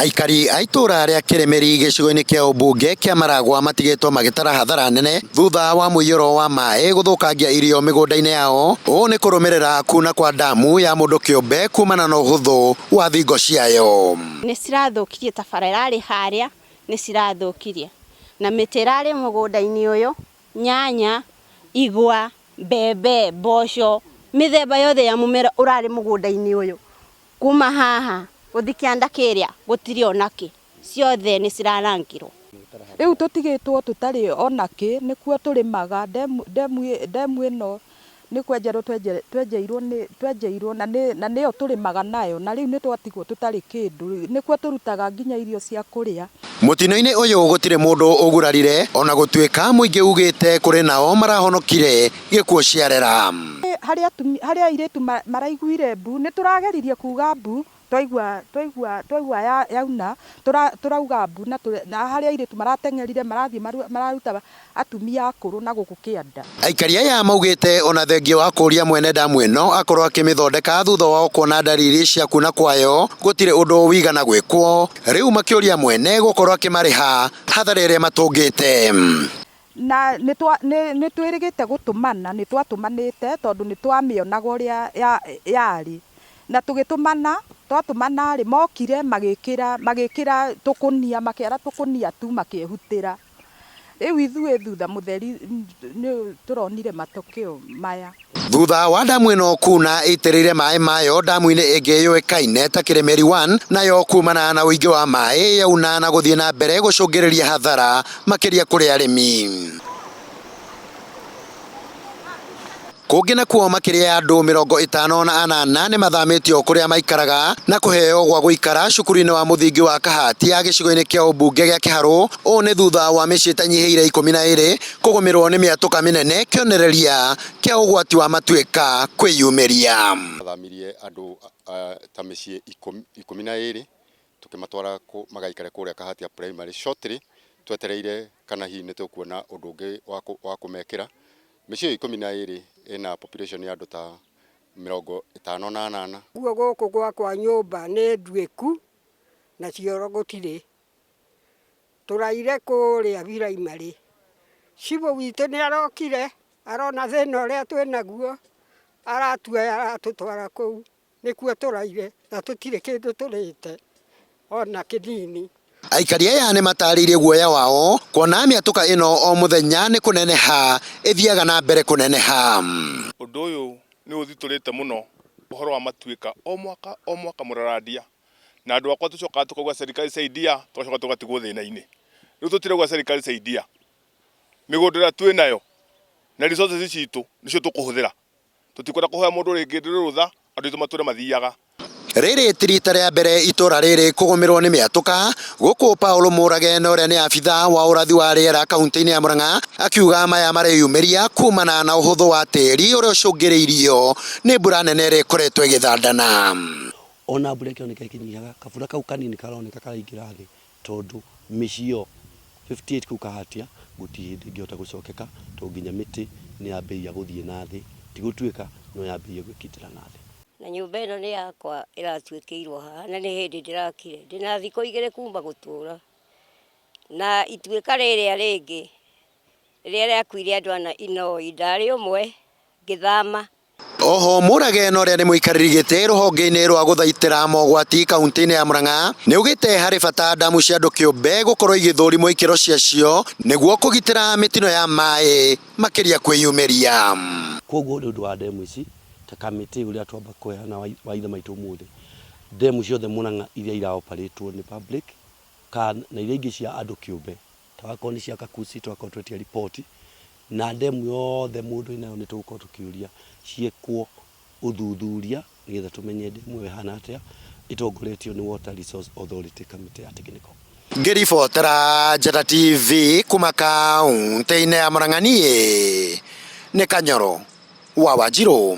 Aikari a itũũra rĩa Kĩrĩmĩri gĩcigo-inĩ kĩa ũmbunge kĩa Maragwa matigĩtwo magĩtara hathara nene thutha wa mũiyũro wa maĩ gũthũkangia irio mĩgũnda-inĩ yao. Ũũ nĩ kũrũmĩrĩra kuna kwa ndamu ya mũndũ kĩũmbe kumana na ũhũthũ wa thingo ciayo. Nĩ cirathũkirie ta bara ĩrarĩ harĩa nĩ cirathũkirie na mĩtĩ ĩrarĩ mũgũnda-inĩ ũyũ, nyanya, igwa, mbembe, mboco, mĩthemba yothe ya mũmera ũrarĩ mũgũnda-inĩ ũyũ. Kuma haha gũthiĩ kĩanda kĩrĩa gũtirĩ ona kĩ, ciothe nĩ cirarangirwo. Rĩu tũtigĩtwo tũtarĩ ona kĩ, nĩkuo tũrĩmaga, ndemu ndemu ndemu ĩno nĩ kwenjerwo twenjeirwo nĩ twenjeirwo na nĩyo tũrĩmaga nayo, na rĩu nĩ twatigwo tũtarĩ kĩndũ, nĩkuo tũrutaga nginya irio cia kũrĩa. Mũtino-inĩ ũyũ gũtirĩ mũndũ ũgurarire ona gũtuĩka mũingĩ ugĩte kũrĩ nao marahonokire gĩkuũ ciarera. Harĩ atumia, harĩ airĩtu maraiguire mbu, nĩ tũrageririe kuga mbu, twaigua twaigua twaigua yauna, tũrauga mbu na harĩ airĩtu marateng'erire marathiĩ mararuta atumia akũrũ na gũkũ kĩanda. Aikari aya maugĩte ona thengia wa kũria mwene ndamu ĩno akorwo akĩmĩthondeka thutha wao kuona ndariri cia kuna kwayo gũtirĩ ũndũ wigana gwĩkwo, rĩu makĩũria mwene gũkorwo akĩmarĩha hathara ĩrĩa matũngĩte. Na nĩ twĩrĩgĩte gũtũmana, nĩ twatũmanĩte tondũ nĩ twamĩonaga ũrĩa yarĩ. Na tũgĩtũmana, twatũmana rĩ, mokire magĩkĩra magĩkĩra tũkũnia, makĩara tũkũnia tu makĩhutĩra. Rĩu ithuĩ thutha mũtheri nĩ tũronire matokeo maya. Thutha wa ndamu ĩno kuna ĩitĩrĩire maĩ mayo ndamu-inĩ ĩngĩ yũĩkaine ta Kĩrĩmĩri 1 nayo kumana na ũingĩ wa maĩ yauna na gũthiĩ na mbere gũcũngĩrĩria hathara makĩria kũrĩ arĩmi. Kũngĩ nakuo makĩria ya andũ 58 nĩ mathamĩtio kũrĩa maikaraga na kũheo gwa gũikara cukuru-inĩ wa mũthingi wa Kahatia gĩcigo-inĩ kĩa ũmbunge gĩa Kĩharũ. Ũũ nĩ thutha wa mĩciĩ ĩtanyihĩire 12 kũgũmĩrwo nĩ mĩatũka mĩnene kĩonereria kĩa ũgwati wa matuĩka kwĩyumĩria. Twathamirie andũ ta mĩciĩ 12 tũkĩmatwara magaikare kũrĩa Kahatia Primary shortly twetereire kana hihi nĩ tũkuona ũndũ ũngĩ wa kũmekĩra. Mĩciĩ ĩyo 12 ĩna population ya andũ ta 58. Ũguo gũkũ gwakwa nyũmba nĩ nduĩku na cioro gũtirĩ. Tũraire kũrĩa primary. Cibũ witũ nĩ arokire arona thĩna ũrĩa twĩnaguo aratuoya aratũtwara kũu. Nĩkuo tũraire na tũtirĩ kĩndũ tũrĩte ona kĩnini. Aikari aya nĩ matarĩirie guoya wao kuona mĩatũka ĩno o mũthenya nĩ kũneneha ĩthiaga na mbere kũneneha. Ũndũ ũyũ nĩ ũthitũrĩte mũno ũhoro wa matuĩka o mwaka o mwaka mũrarandia na andũ akwa tũcokaga tũkauga serikali saidia tũgacoka tũgatigwo thĩna-inĩ. Rĩu tũtirauga serikali saidia, mĩgũnda ĩrĩa twĩnayo na resources citũ nĩcio tũkũhũthĩra. Tũtikwenda kũhoya mũndũ rĩngĩ rũtha, andũ aitũ matũre mathiaga. Rĩrĩ ti rita rĩa mbere itũra rĩrĩ kũgũmĩrwo nĩ mĩatũka, gũkũ Paul Mũrage na ũrĩa nĩ abithaa wa ũrathi wa rĩera kaunti-inĩ ya Murang'a akiuga maya mareyumĩria kumana na ũhũthũ wa tĩri ũrĩa ũcũngĩrĩirio nĩ mbura nene ĩrĩa ĩkoretwo ĩgĩthandana. Ona mbura ĩkĩoneka ĩkĩnyihaga, kabura kau kanini karoneka karaingĩra thĩ tondũ mĩciĩ ĩyo 58 kũu Kahatia gũtirĩ hĩndĩ ĩngĩhota gũcokeka tondũ nginya mĩtĩ nĩ yambĩrĩria gũthiĩ na thĩ, ti gũtuĩka no yambĩrĩria gwĩkindĩra na thĩ. Na nyũmba ĩno nĩ yakwa ĩratuĩkĩirwo haha na nĩ hĩndĩ ndĩrakire, ndĩna thikũ igĩrĩ kuma gũtũra. Na ituĩka rĩrĩa rĩngĩ rĩrĩa rĩakuire andũ ana Inoi, ndarĩ ũmwe ngĩthama. Oho Mũrage na ũrĩa nĩ mũikarĩri gĩtĩ rũhonge-inĩ rwa gũthaitĩra mogwati kaunti-inĩ ya Murang'a nĩ augĩte harĩ bata ndamu cia andũ kĩũmbe gũkorwo igĩthũrimwo ikĩro ciacio nĩguo kũgitĩra mĩtino ya maĩ makĩria kwĩyumĩria. Kwoguo nĩ ũndũ wa ndemu ici ta kamĩtĩ ũrĩa twamba kũheana maitho maitũ ũmũthĩ, ndemu ciothe Murang'a iria ira operate nĩ public kana na iria ingĩ cia andũ kĩũmbe ta wakorwo nĩ cia Kakusi tũgakorwo twetia riboti na ndemu yothe mũndũ wĩnayo nĩ tũgũkorwo tũkĩũria ciĩkwo ũthuthuria nĩgetha tũmenye ndemu ĩyo ĩhana atĩa ĩtongoretio nĩ Water Resource Authority kamĩtĩ ya technical. Ngĩribotera Njata TV kuma kaunti-inĩ ya Murang'a niĩ nĩ Kanyoro wa Wanjirũ.